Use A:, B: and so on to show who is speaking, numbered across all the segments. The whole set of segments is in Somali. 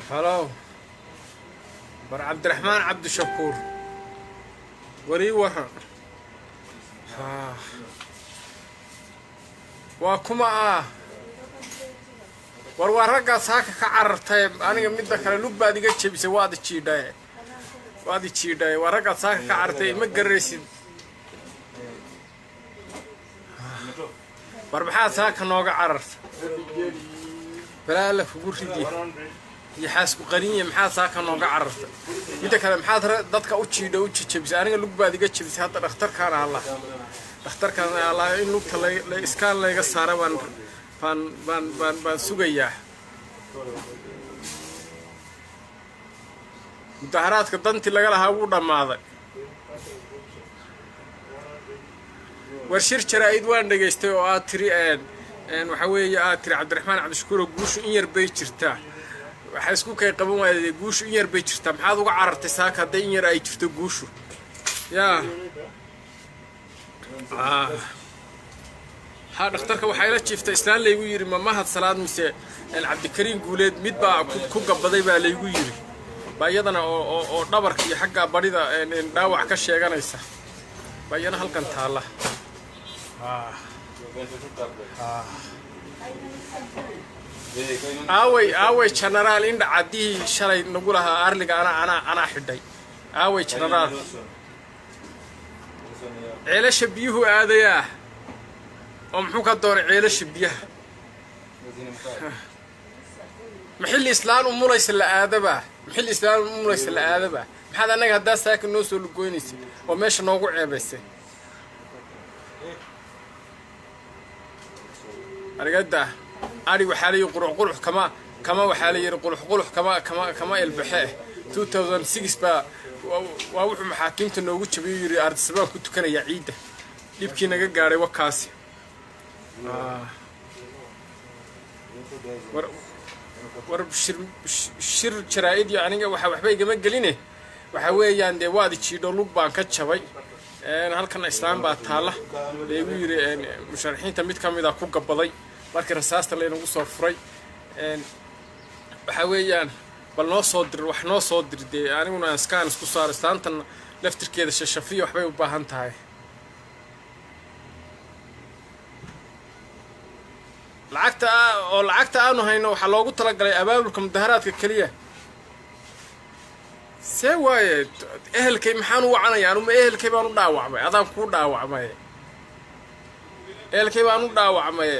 A: Hello, war Cabdiraxmaan Cabdishakuur, warii waran. Ha, waa kuma ah? War waa raggaas saaka ka carartay. Aniga midda kale lug baad iga jebisay, waad i jiidhaye, waad i jiidhaye. Waa raggaad saaka ka carartay, ma garaysid. War maxaad saaka nooga carartay? Balaa Alla kugu ridi iyo xaasku qaniye. Maxaad saaka nooga carartay? Midda kale, maxaad dadka u jiidha, u jejebisay? Aniga lug baad iga jebisay. Hadda dhakhtarkaan allah, dhakhtarkaan allah, in lugta la iskaan layga saara baan sugayaa. Mudaharaadka dantii laga lahaa wuu dhammaaday. War shir jaraa'id waan dhegaystay oo aad tiri, waxaa weeye, aad tiri Cabdiraxmaan Cabdishakuuro, guushu in yar bay jirtaa. Waxaa isku kay qaban waayday, guushu in yar bay jirtaa. Maxaad uga carartay saaka hadday in yar ay jirto guushu? Yaa ha, dhakhtarka waxaa ila jiiftay islaan laygu yidhi ma Mahad Salaad mise Cabdikariin Guuleed, mid baa ku gabaday baa laygu yidhi, baa iyadana oo dhabarka iyo xagga barida dhaawac ka sheeganaysa, baa iyana halkan taalla. Aaway, aaway genaraal Indha Caddihii shalay nagu lahaa arliga anaa xidhay? Aaway genaraal? Ceelasha biyuhu aadayaa oo muxuu ka doonay ceelasha biyaha? Maxilli islaan umulaysa la aadabaa? Maxilli islaan umulaysa la aadabaa? Maxaad annaga haddaa saaka noo soo lugoynaysay oo meesha noogu ceebaysay? Arigada ari waxaa la yidhi qurux qurux kama waxaa la yidhi qurux qurux kama ilbaxe. 2006 baa waa wuxuu maxaakiimta noogu jabiyay, yidhi ardisabaan ku tukanaya ciidda. Dhibkii naga gaadhay wakaasi. War war shir jaraa'id iyo aniga waxa waxba igama geline. Waxa weeyaan dee waad jiidho, lug baan ka jabay. Halkana islaam baa taalla, laygu yidhi musharaxiinta mid ka mida ku gabaday markii rasaasta laynagu soo furay. Waxa weeyaan bal noo soo dir, wax noo soo dir dee. Aniguna iskaan isku saaro, islaantan laftirkeeda shashafiya waxbay u baahan tahay. Lacagta oo lacagta aanu hayno waxaa loogu talagalay abaabulka mudaharaadka keliya. See waaye? Ehelkay maxaan u wacanaya? Anuma ehelkay baan u dhaawacmay, adaan kuu dhaawacmay. Ehelkay baan u dhaawacmay,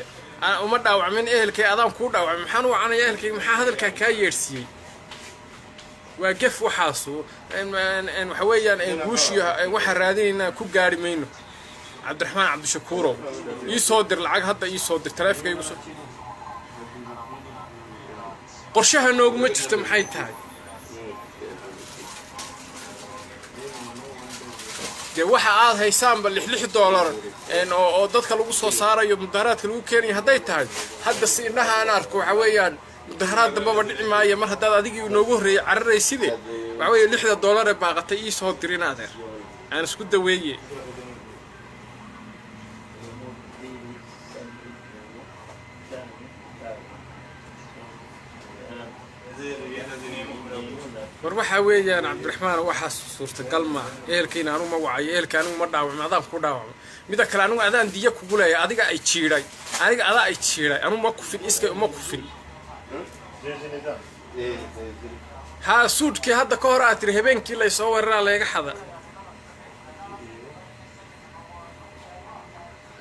A: uma dhaawacmin ehelkay, adaan kuu dhaawacmay. Maxaan u wacanaya ehelkay? Maxaa hadalkaa kaa yeedhsiiyey? Waa gef waxaasu. Waxa weeyaan guushiyo waxaan raadinaynaa ku gaari mayno. Cabdiraxmaan Cabdishakuurow, ii soo dir lacag hadda, ii soo dir taleefonka igu soo. Qorshaha nooguma jirto maxay tahay dee? Waxa aad haysaanba $6 oo dadka lagu soo saarayo, mudaharaadka lagu keenayo hadday tahay, hadda si indhaha aan arko, waxa weeyaan mudaharaad dambaba dhici maayo. Mar haddaad adigii inoogu horreeyay cararayside, waxa weeye $6 ee baaqatay ii soo dirin, adeer, aan isku daweeye. War waxaa weeyaan Cabdiraxmaan, waxaas suurtagal maaha. Ehelkayna anugu ma wacayo, ehelka anigu ma dhaawacmo, adaan ku dhaawacmo. Mida kale, anigu adaan diya kugu leeyahay. Adiga ay jiidhay, aniga adaa ay jiidhay, anugu ma kufin, iskay uma kufin. Haa, suudhkii hadda ka hor aad tiri habeenkii laysoo weeraraa layga xada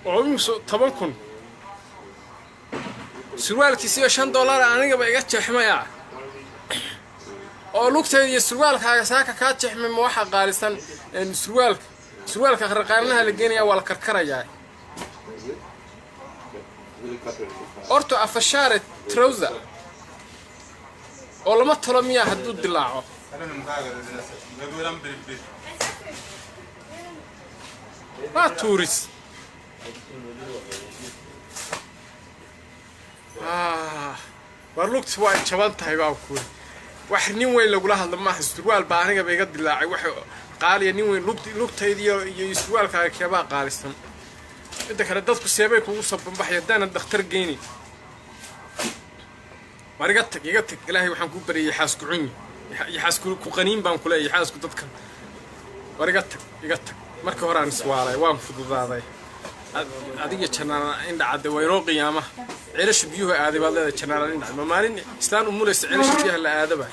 A: oo imso 10,000, surwaalkiisiyo $5 anigaba iga jeexmaya oo lugtayda iyo surwaalkaaga saaka kaa jeexmay. Ma waxaa qaalisan surwaalka? Surwaalka qarqaarnaha la geenaya, waa la karkarayaa. Orto afashaare trouser oo lama tolo miyaa hadduu dilaaco? Waa tuuris. War lugti waa jaban tahay baa kuuri. Wax nin weyn lagula hadlo maaha. Surwaal baa anigaba iga dilaacay, wax qaaliya. Nin weyn lugtayda iyo surwaalkaaga keebaa qaalisan? Midda kale, dadku seebay kugu soo banbaxay haddaanan dhakhtar geynin? Waar iga tag, iga tag. Ilaahay waxaan kuu baryay xaasku cunyi iyo xaasku ku qaniin baan ku leeyahay, xaasku dadka. War iga tag, iga tag. Markii hore aan iswaalay, waan fududaaday. Adiga Jenaraal Indhacadde, waa inoo qiyaama. Ceelasha biyuhu aaday baad leedahay, Jenaraal Indhacadde. Ma maalin islaan umulaysa ceelasha biyaha la aadaba?